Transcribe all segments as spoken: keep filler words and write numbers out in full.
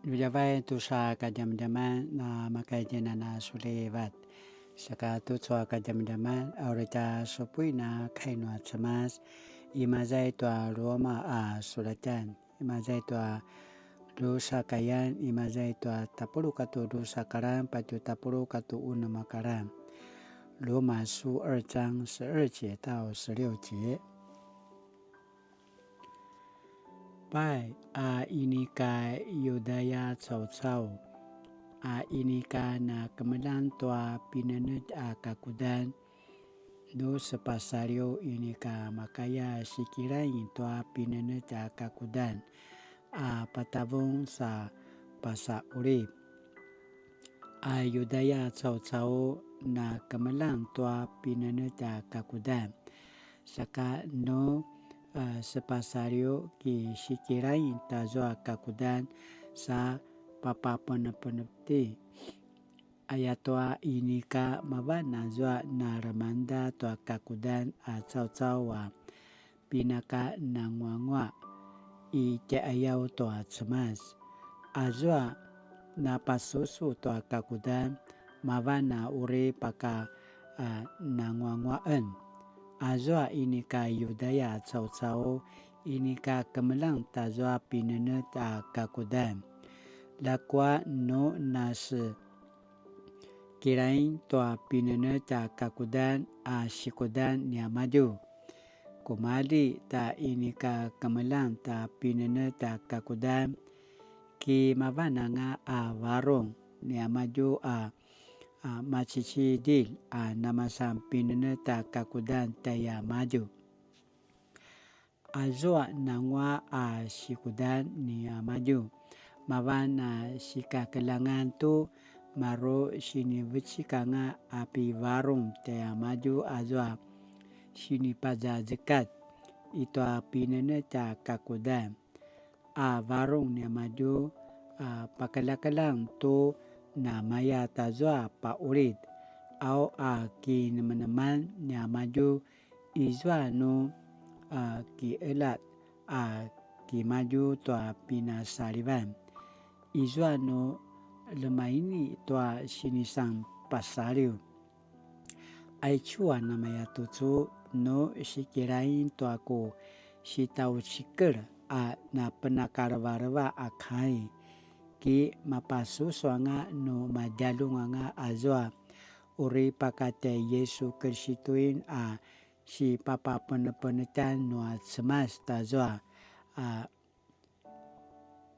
Djavadjavay tusa kadjamadjaman na makaitjinan a sulivat. Saka tucu a kadjamadjaman a uri tja supuin a kai nua Cemas, imaza i tua Roma a sulatjan, imaza i tua drusa kayan, imaza i tua tapuluq katua drusa karan, patje tapuluq katua unem a karan. 羅馬書二章十二節到十六節。 Pai, a inika Yudaya caucau, a inika na kemeljang tua pinenetj a kakudan, nu sepasaliw inika makaya sikilaing tua pinenetj a kakudan, a patavung sa pasaqulip. A Yudaya caucau na kemeljang tua pinenetj a kakudan, saka nu, a, sepasaliw ki sikilaing tazua kakudan sa papapenepeneti. Ayatua inika mavan azua na lemangda tua kakudan a caucau a pinakananguanguaq i tjaiqayaw tua Cemas. Azua napasusu tua kakudan mavan a uri paka, a, nanguanguaqen. Azua inika Yudaya caucau inika kemeljang tazua pinenetj a kakudan. Ljakua nu nase kilaing tua pinenetj a kakudan a sikudan niamadju. Kumalji ta inika kemeljang ta pinenetj a kakudan, ki mavan anga a varung niamadju a, a macicidilj a namasan pinenetj a kakudan tjaiamadju. Azua nanguaq a sikudan niamadju, mavan a sikakeljangan tu maru sinivecik anga a pivarung tjaiamadju azua sinipazazekat i tua pinenetj a kakudan. A varung niamadju a pakeljakeljang tu namaya tazua paqulid, au a kinemeneman niamadju izua nu, a, kiqelat a kimadju tua pinasalivan, izua nu lemaini tua sinisanpasaliw. Aicu a namaya tucu nu sikilain tua ku sitaucikel a napenakalevaleva a kai, ki mapasusu anga nu madjaljun anga azua uri pakatjai Yesu Kilisituin a sipapapenepenetjan nua Cemas tazua a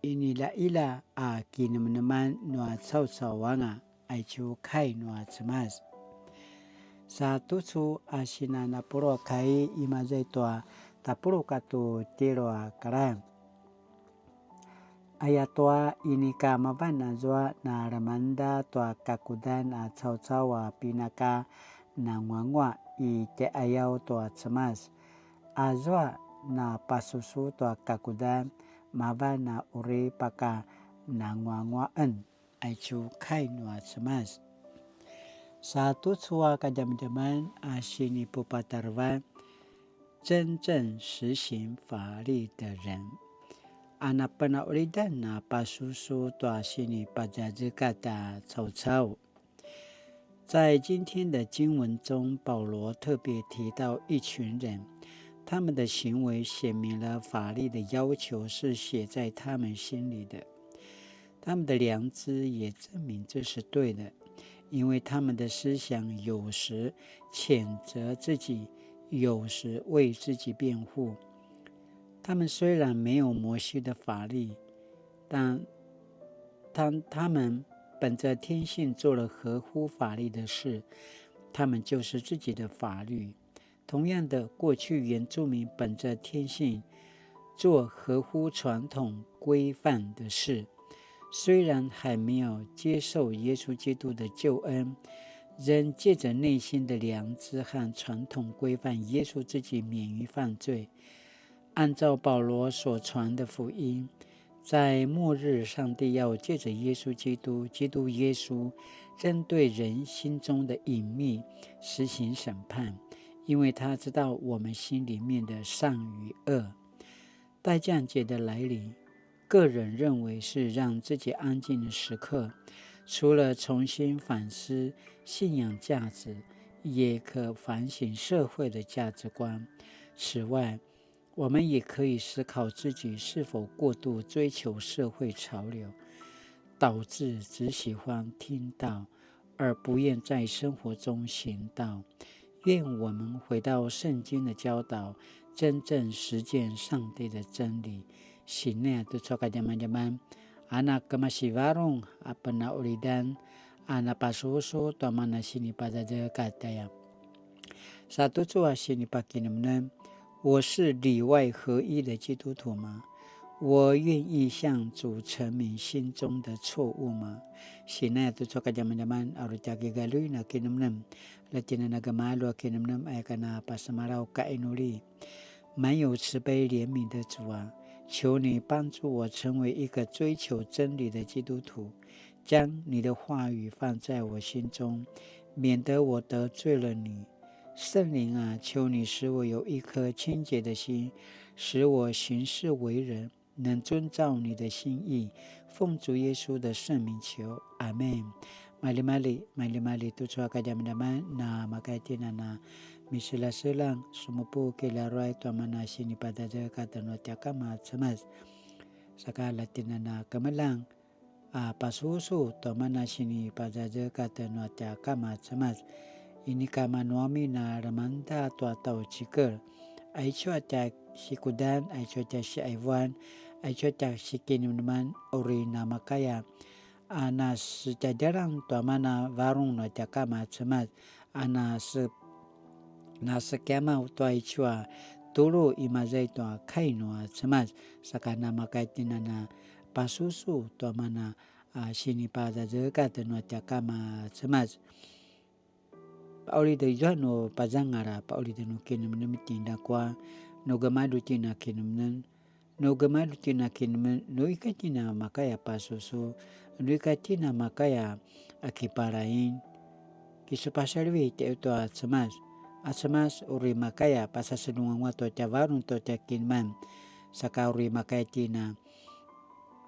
inilaila a kinemeneman nua caucau anga, aicu kai nua Cemas. Sa tucu a sinan a pulu a kai imaza i tua tapuluq katu tjelu a kalan. Ayatua inika mavan azua na lemangda tua kakudan a caucau a pinaka nanguanguaq i tjaiqayaw tua Cemas. Azua na pasusu tua kakudan mavan a uri paka nanguanguaqen, aicu kai nua Cemas. Sa tucu a kadjamadjaman a sinipupatarevan, 真正实行法律的人. A napenaqulidan a pasusu tua sinipazazekat a caucau. 在今天的经文中，保罗特别提到一群人，他们的行为显明了法律的要求是写在他们心里的。他们的良知也证明这是对的，因为他们的思想有时谴责自己，有时为自己辩护。他们虽然没有摩西的法律，但当他们本着天性做了合乎法律的事，他们就是自己的法律。同样的，过去原住民本着天性做合乎传统规范的事，虽然还没有接受耶稣基督的救恩，仍借着内心的良知和传统规范约束自己免于犯罪。按照保罗所传的福音，在末日，上帝要借着耶稣基督，基督耶稣，针对人心中的隐秘实行审判，因为他知道我们心里面的善与恶。待降节的来临，個人認為是讓自己安靜的時刻，除了重新反思信仰價值，也可反省社會的價值觀。此外，我們也可以思考自己是否過度追求社會潮流，導致只喜歡聽道，而不願在生活中行道。願我們回到聖經的教導，真正實踐上帝的真理。Sinaya tucu a kadjamadjaman, a na kemasi varung a penaqulidan, a na pasusu tua mana sinipadadekataya. Sa tucu a sinipakinemnem, 我是裡外合一的基督徒嗎？我願意向主陳明心中的錯誤嗎？Sinaya tucu a kadjamadjaman, a uri tja kigaljuin a kinemnem, la tjinana gemalju a kinemnem, aya ka na pasemalaw ka inuli. 滿有慈悲憐憫的主啊，求你幫助我成為一個追求真理的基督徒，將你的話語放在我心中，免得我得罪了你。聖靈啊，求你使我有一顆清潔的心，使我行事為人能遵照你的心意。奉主耶穌的聖名求，阿們。Maljimalji, maljimalji tucu a kadjamadjaman, na makaya tjinana miselaselang sumupu kilaruay tua mana sinipadadekatan nua tja kama Cemas. Saka la tjinana kemeljang a pasusu tua mana sinipadadekatan nua tja kama Cemas. Inika manuamin a lemangeda tua tjaucikel. Aicu a tja sikudan, aicu a tja siaivuan, aicu a tja sikinemneman, uri namakaya a nasetjadjalan tua mana varung nua tja kama Cemas, a nase-, nasekiamaw tua aicu a tulu imaza i tua kai nua Cemas, saka namakaya tjinana pasusu tua mana a sinipadadekatan nua tja kama Cemas. Paqulid izua nu pazangal a paqulid nu kinemnem tjinakua, nu gemalju tjina kinemnem, nu gemalju tjina kinemnem, nu ika tjina makaya pasusu, nu ika tjina makaya a kipalain. Kisupasalivi tjaitua Cemas, a Cemas uri makaya pasasedungan tua tja varung tua tja kinemnem, saka uri makaya tjina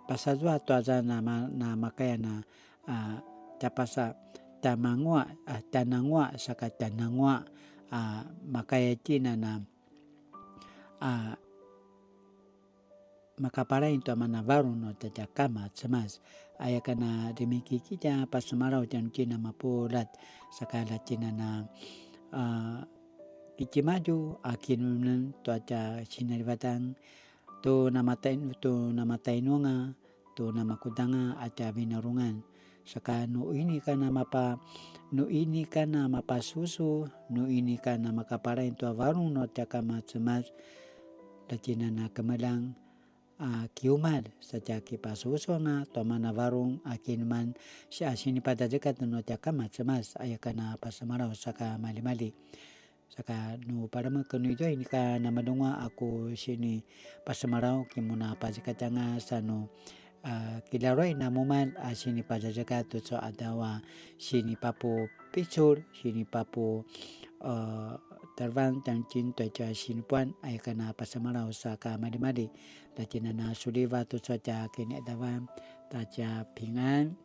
pasazua tua za na ma-, na makaya na a, tja pasa, tja mangua, a, tja nangua, saka tja nangua, a, makaya tjinana, a, makapalain tua mana varung nua tja kama Cemas. Aya ka na demikiki tja pasemalaw tja nu tjina mapuljat, saka la tjinana, a, kitimadju a kinemnem tua tja sinalivatan, tu namatai-, tu namatainunga, tu namakudanga a tja vinarungan. Saka nu inika namapa-, nu inika namapasusu, nu inika namakapalain tua varung nua tja kama Cemas, la tjinana kemeljang a kiumalj, sa tja kipasusuanga tua mana varung a kinemnem, si a sinipadadekatan nua tja kama Cemas, aya ka na pasemalaw saka maljimalji. Saka nu palemeken nu izua inika namadungua a ku sinipasemalaw, kimuna pazekatjanga sa nu, a, kilaruay namumalj a sinipazazekat tucu a qadaw a sinipapupicul, sinipapu, a, tarvan tjanuitjen tua tja sinipuan, aya ka na pasemalaw saka maljimalji. La tjinana suliva tucu a tja kiniqadavan, ta tja pingan.